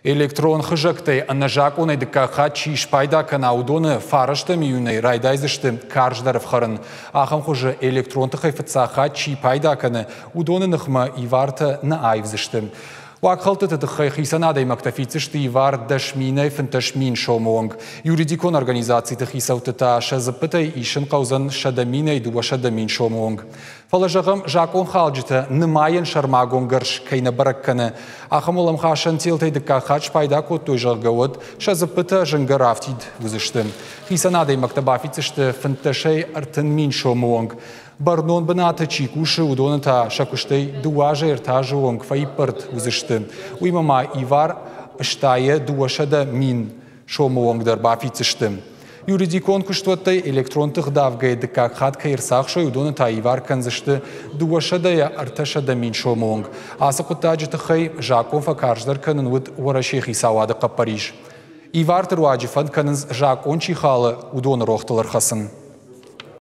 Электрон хызӕгтӕй ӕнӕзакъонӕй дыккаг хатт чи спайда кӕна, уыдоны фарӕстӕм июнӕй райдайдзысты карздӕр ӕфхӕрын. Ахӕм хуызы электрон тыхӕй фыццаг хатт чи пайда кӕны, уыдоны ныхмӕ ивартӕ нӕ аивдзысты. Уагхӕлдтыты тыххӕй хицӕн адӕймӕгтӕ фиддзысты ивар 10 000-ӕй 15 000 сомы онг. Юридикон организациты хицӕутты та сӕ дзыппытӕй исын хъӕудзӕн 100 000-ӕй 200 000 сомы онг. Фӕлӕ, зӕгъӕм, закъонхалджытӕ нымайӕн сӕрмагонд гӕрз кӕй нӕ бӕрӕг кӕны, ахӕм уӕлӕмхасӕн телтӕй дыккаг хатт спайда кодтой, зӕгъгӕ, уӕд сӕ дзыппытӕ зынгӕ рафтид уыдзысты. Хицӕн адӕймӕгтӕ бафиддзысты 15-ӕй 30 000 сомы онг. Бӕрнон бынаты чи кусы, уыдоны та сӕ куыстӕй 2 азӕй 3 азы онг фӕиппӕрд уыдзысты. Уыимӕ ма ивар стайӕ 200 000 сомы онг дӕр бафиддзысты. Юридикон куыстуӕттӕй электрон тыхдавгӕйы дыккаг хатт кӕй ӕрцахсой, уыдоны та ивар кӕндзысты 200-ӕй 300 000 сомы онг. Ацы хъуыддаджы тыххӕй закъон фӕкарздӕр кӕнын уыд Уӕрӕсейы хицауады хъӕппӕрис. Иварты руаджы фӕнд кӕнынц закъон чи халы, уыдоны рохтыл ӕрхӕцын.